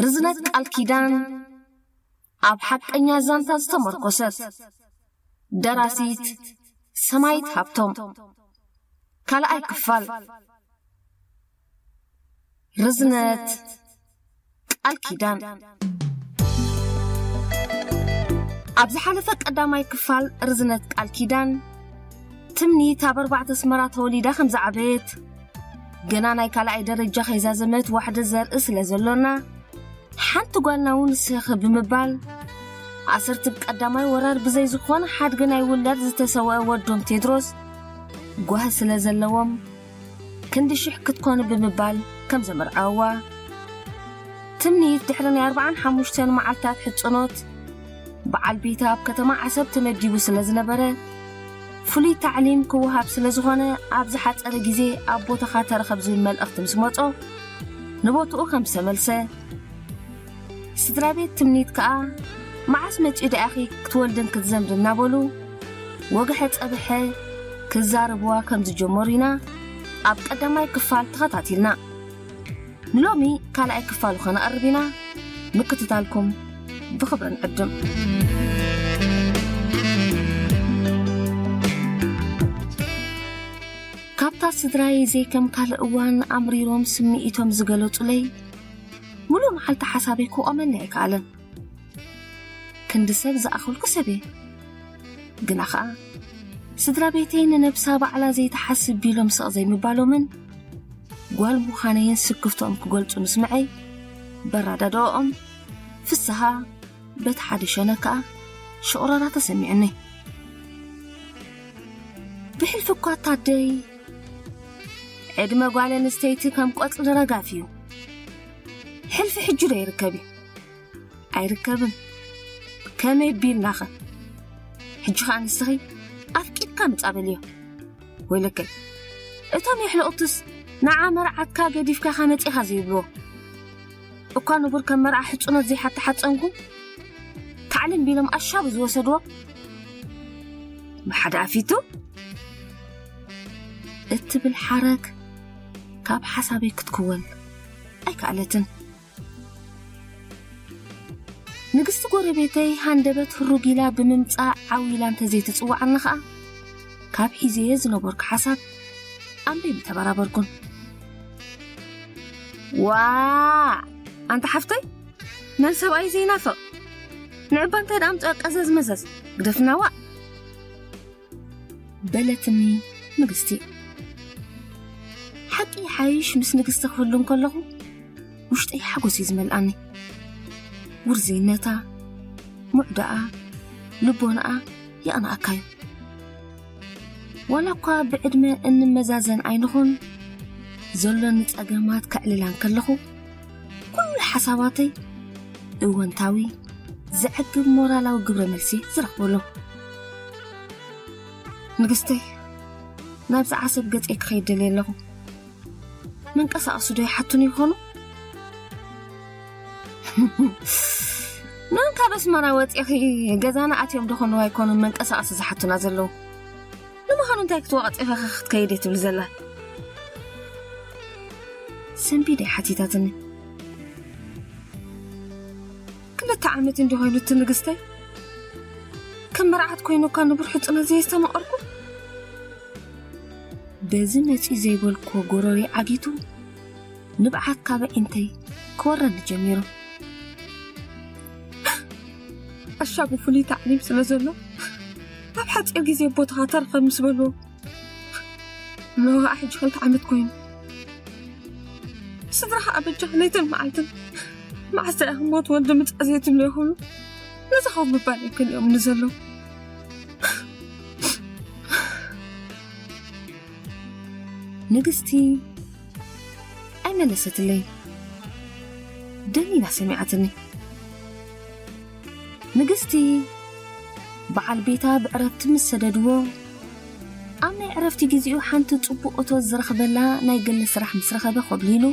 ርዝነት ቃል ኪዳን ኣብ ሓቀኛ ዛንታ ዝተመርኮሰት። ደራሲት ሰማይት ሃብቶም። ካልኣይ ክፋል። ርዝነት ቃል ኪዳን። ኣብ ዝሓለፈ ቀዳማይ ክፋል ርዝነት ቃል ኪዳን፣ ትምኒት ኣብ ኣርባዕተ ኣስመራ ተወሊዳ ከም ዝዓበየት፣ ገና ናይ ካልኣይ ደረጃ ከይዛዘመት ዋሕደ ዘርኢ ስለ ዘሎና፣ ሓንቲ ጓልና እውን ስኽ ብምባል፣ ኣሰርቲ ብቀዳማይ ወራር ብዘይ ዝኾነ ሓድጊ ናይ ውላድ ዝተሰወአ ወዶም ቴድሮስ ጓሂ ስለ ዘለዎም፣ ክንዲ ሽሕ ክትኮኑ ብምባል ከም ዘመርዓውዋ። ትምኒት ድሕሪ ናይ ኣርባዓን ሓሙሽተን መዓልታት ሕጽኖት፣ በዓል ቤታ ኣብ ከተማ ዓሰብ ተመዲቡ ስለ ዝነበረ፣ ፍሉይ ታዕሊም ክወሃብ ስለ ዝኾነ፣ ኣብ ዝሓጸረ ግዜ ኣብ ቦታኻ ተረኸብ ዝብል መልእኽቲ ምስ መጾ፣ ንቦትኡ ከም ዝተመልሰ፣ ስድራ ቤት ትምኒት ከኣ፣ "መዓስ መጺኡ ደኣኺ ክትወልድን ክትዘምድ?" እናበሉ፣ ወግሐ ጸብሐ ክዛረብዋ ከም ዝጀመሩ ኢና ኣብ ቀዳማይ ክፋል ተኸታቲልና። ንሎሚ ካልኣይ ክፋሉ ከነቕርብ ኢና። ምክትታልኩም ብኽብሪ ንዕድም። ካብታ ስድራይ ዘይከም ካልእ እዋን ኣምሪሮም ስምዒቶም ዝገለጹለይ፣ ምሉእ መዓልቲ ሓሳበይ ክቆመኒ ኣይከኣለን። ክንዲ ሰብ ዝኣኸልኩ ሰብ እየ። ግና ኸኣ፣ ስድራ ቤተይ ንነብሳ ባዕላ ዘይትሓስብ ቢሎም ስቕ ዘይምባሎምን፣ ጓል ምዃነይን ስክፍትኦም ክገልጹ ምስምዐይ፣ በራዳድኦም ፍስሃ፣ በቲ ሓደ ሸነኽ ከኣ ሽቑረራ ተሰሚዑኒ። ብሕልፊ እኳ ታደይ፣ ዕድመ ጓል ኣንስተይቲ ከም ቆጽሊ ረጋፍ እዩ። ሕልፊ ሕጂ ዶ ይርከብ እዩ? ኣይርከብን። ከመይ ቢልናኸ? ሕጂ ኸኣ ንስኺ ኣፍቂድካ ምጻ በልዮ። ወይለከይ፣ እቶም የሕለቑትስ ንዓ መርዓትካ ገዲፍካ ኢኻ መጺኻ ዘይብልዎ። እኳ ንቡር ከም መርዓ ሕጽኖት ዘይሓተሓጸንኩም፣ ታዕሊም ቢሎም ኣሻቡ ዝወሰድዎ። ብሓደ ኣፊቱ እትብል ሓረግ ካብ ሓሳበይ ክትክወል ኣይከኣለትን። ንግስቲ ጎረቤተይ ሃንደበት ህሩግ ኢላ ብምምጻእ ዓው ኢላ እንተዘይትጽውዓኒ ኸኣ፣ ካብ ሒዘየ ዝነበርኩ ሓሳብ ኣንቢበ ተበራበርኩን። "ዋ፣ ኣንታ ሓፍተይ፣ መን ሰብኣይ ዘይናፍቕ? ንዕባ እንታይ ደኣ ኣምጽኦ ቀዘዝ መዘዝ፣ ግደፍና ዋእ!" በለትኒ ንግስቲ። ሓቂ ይሓይሽ፣ ምስ ንግስቲ ክህሉ እንከለኹ ውሽጠይ ሓጎስ እዩ ዝመልኣኒ። ውርዝይነታ፣ ሙዕዳኣ፣ ልቦናኣ የቕንኣካ እዩ። ዋላ እኳ ብዕድመ እንመዛዘን ኣይንኹን፣ ዘሎኒ ጸገማት ከዕልላ እንከለኹ፣ ኩሉ ሓሳባተይ እወንታዊ፣ ዘዕግብ ሞራላዊ ግብረ መልሲ ዝረኽበሉ። ንግስተይ፣ ናብዚ ዓሰብ ገጸይ ክኸይድ ደልየ ኣለኹ። መንቀሳቐሲ ዶ ይሓቱኒ ይኾኑ? መን ካብ ኣስመራ ወፂኺ ገዛና ኣትዮም ዶ ኾኑ ኣይኮኑን መንቀሳቐሲ ዝሓቱና ዘለዉ? ንምዃኑ እንታይ ክትወቕጢ ኢኺ ክትከይዲ ትብሊ ዘላ? ሰንቢደ ሓቲታትኒ። ክልተ ዓመት እንዲ ኮይኑቲ ንግስተይ፣ ከም መርዓት ኮይኑ እኳ ንቡር ሕጽኖት ዘየስተማቐርኩ። በዚ መጺ ዘይበልኩ ጎረሪ ዓጊቱ፣ ንብዓት ካብ ኣዒንተይ ክወረኒ ጀሚሩ። ኣሻቡ ፍሉይ ታዕሊም ስለ ዘሎ፣ ኣብ ሓጺር ግዜ ቦታኻ ተረኸብ ምስ በልዎ፣ እነሆ ኸኣ ሕጂ ክልተ ዓመት ኮይኑ። ስድራ ኸኣ በጃ ለይትን መዓልትን መዓስ ደኣ ክሞት ወልዲ ምጻእ ዘይትብሎ ይኹኑ፣ ነዚ ኸው ምባል ይከልኦም ንዘሎ። ንግስቲ ኣይመለሰትለይ። ደኒና ሰሚዓትኒ። ንግስቲ በዓል ቤታ ብዕረፍቲ ምስ ሰደድዎ፣ ኣብ ናይ ዕረፍቲ ግዜኡ ሓንቲ ጽቡቕ እቶት ዝረኽበላ ናይ ግሊ ስራሕ ምስ ረኸበ ኮብሊሉ፣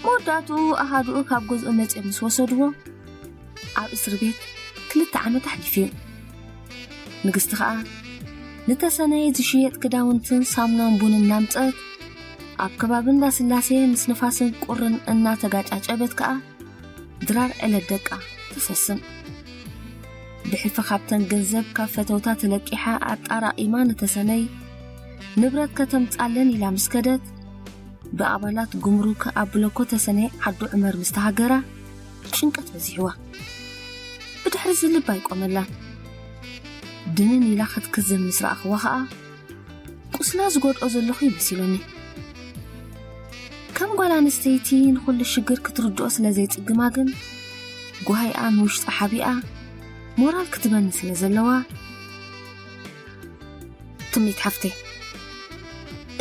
መወዳእትኡ ኣሃዱኡ ካብ ገዝኡ መጺኦም ምስ ወሰድዎ፣ ኣብ እስሪ ቤት ክልተ ዓመት ኣሕሊፉ እዩ። ንግስቲ ኸኣ ንተሰነየ ዝሽየጥ ክዳውንትን ሳሙናን ቡንን እናምጸት፣ ኣብ ከባቢ እንዳ ስላሴ ምስ ንፋስን ቁርን እናተጋጫጨበት ከኣ ድራር ዕለት ደቃ ትሰስን። ብሕልፊ ካብተን ገንዘብ ካብ ፈተውታ ተለቂሓ ኣጣራቒማ ንተሰነይ ንብረት ከተምጻለን ኢላ ምስ ከደት፣ ብኣባላት ጉምሩክ ኣብ ብለኮ ተሰነይ ዓዲ ዑመር ምስ ተሃገራ ጭንቀት በዚሕዋ። ብድሕሪ እዚ ልባ ኣይቆመላን። ድንን ኢላ ክትክዝን ምስ ረኣኽዋ ኸኣ ቁስላ ዝጎድኦ ዘለኹ ይመሲሉኒ። ከም ጓል ኣንስተይቲ ንኹሉ ሽግር ክትርድኦ ስለ ዘይጽግማ ግን፣ ጓሃይኣ ንውሽጣ ሓቢኣ ሞራል ክትበኒ ስለ ዘለዋ፣ ትምኒት ሓፍተይ፣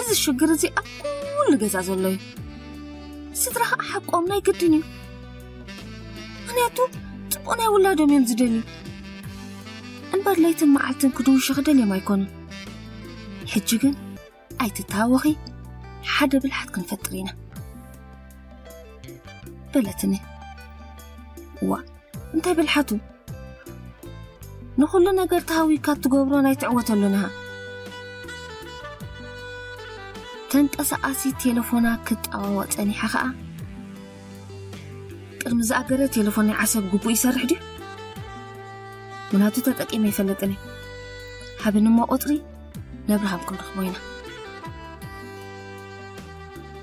እዚ ሽግር እዚ ኣብ ኩሉ ገዛ ዘሎ እዩ። ስድራ ኸዓ ሓቆም ናይ ግድን እዩ። ምኽንያቱ ጽቡቕ ናይ ውላዶም እዮም ዝደልዩ። እምበር ለይትን መዓልትን ክድውሹ ክደልዮም ኣይኮኑን። ሕጂ ግን ኣይትተሃወኺ፣ ሓደ ብልሓት ክንፈጥር ኢና በለትኒ። ዋ፣ እንታይ ብልሓቱ? ንኹሉ ነገር ተሃዊካ እትገብሮ ናይ ትዕወተሉ ንሃ። ተንቀሳቓሲ ቴሌፎና ክትጠዋወቕ ጸኒሓ ኸኣ፣ ቅድሚ ዝኣገረ ቴሌፎን ናይ ዓሰብ ግቡእ ይሰርሕ ድዩ? ምናቱ ተጠቂመ ይፈልጥን እየ። ሃብኒ እሞ ቁጽሪ ነብርሃም ክንረኽቦ ኢና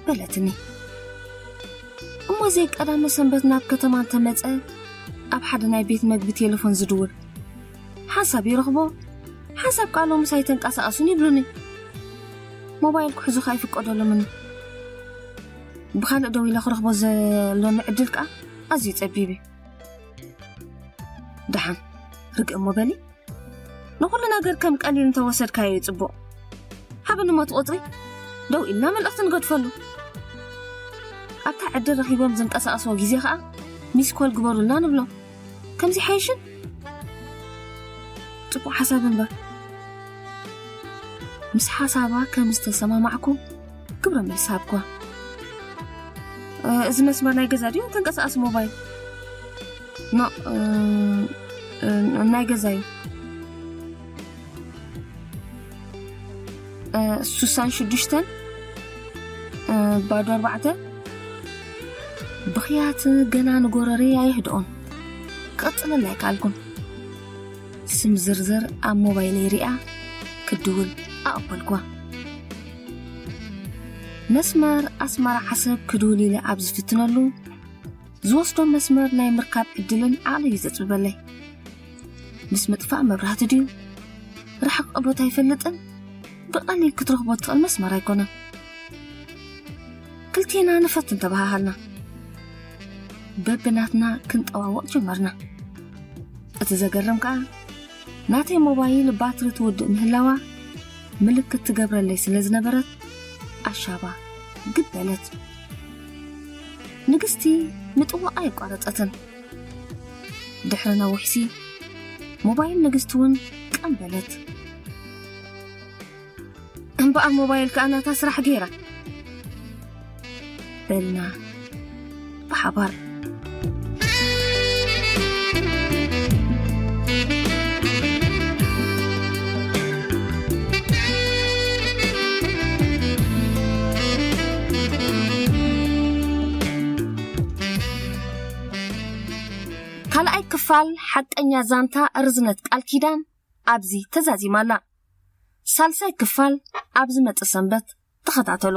በለትኒ። እሞ ዘይቀዳመ ሰንበት ናብ ከተማ እንተመጸ ኣብ ሓደ ናይ ቤት መግቢ ቴሌፎን ዝድውል ሓንሳብ ይረኽቦ፣ ሓንሳብ ከኣ ሎምስ ኣይተንቀሳቐሱን ይብሉኒ። ሞባይል ክሕዙ ከኣ ይፍቀደሎምን። ብኻልእ ደው ኢለ ክረኽቦ ዘሎኒ ዕድል ከኣ ኣዝዩ ጸቢብ እዩ። ደሓን ርግእ እሞ በሊ፣ ንኹሉ ነገር ከም ቀሊል እንተወሰድካዮ እዩ ጽቡቕ። ሃብኒ እሞ እቲ ቁጽሪ፣ ደው ኢልና መልእኽቲ ንገድፈሉ። ኣብታ ዕድል ረኺቦም ዝንቀሳቐስዎ ግዜ ከኣ ሚስ ኮል ግበሩልና ንብሎም። ከምዚ ሓይሽን ጽቡቕ ሓሳብ እምበር። ምስ ሓሳባ ከም ዝተሰማማዕኩ ግብረ መልሲ ሃብኩዋ። እ፣ እዚ መስመር ናይ ገዛ ድዩ ተንቀሳቐሲ ሞባይል? ኖ፣ እ፣ እ፣ ናይ ገዛ እዩ። እ፣ ሱሳን ሽዱሽተን፣ እ፣ ባዶ ኣርባዕተ። ብኽያት ገና ንጎረረይ ኣየህድኦን። ክቕጽለላ ኣይከኣልኩን። ስም ዝርዝር ኣብ ሞባይለይ ሪኣ ክድውል ኣቐበልኩዋ። መስመር ኣስመራ ዓሰብ ክድውል ኢለ ኣብ ዝፍትነሉ፣ ዝወስዶ መስመር ናይ ምርካብ ዕድልን ዓቕሊ እዩ ዘጽብበለይ። ምስ ምጥፋእ መብራህቲ ድዩ ርሕቕ ቦታ ኣይፈልጥን፣ ብቐሊል ክትረኽቦ ትኽእል መስመር ኣይኮነን። ክልቴና ንፈትን ተበሃሃልና። በብናትና ክንጠዋወቕ ጀመርና። እቲ ዘገርም ከኣ፣ ናተይ ሞባይል ባትሪ ትውድእ ምህላዋ ምልክት ትገብረለይ ስለ ዝነበረት፣ ኣሻባ ግበለት። ንግስቲ ምጥዋቕ ኣየቋረጸትን። ድሕሪ ነዊሕሲ፣ ሞባይል ንግስቲ እውን ቀንበለት። እምበኣር ሞባይል ከኣ ናታ ስራሕ ገይራ በልና ብሓባር። ካልኣይ ክፋል ሓቀኛ ዛንታ ርዝነት ቃል ኪዳን ኣብዚ ተዛዚማ ኣላ። ሳልሳይ ክፋል ኣብ ዝመጽእ ሰንበት ተኸታተሉ።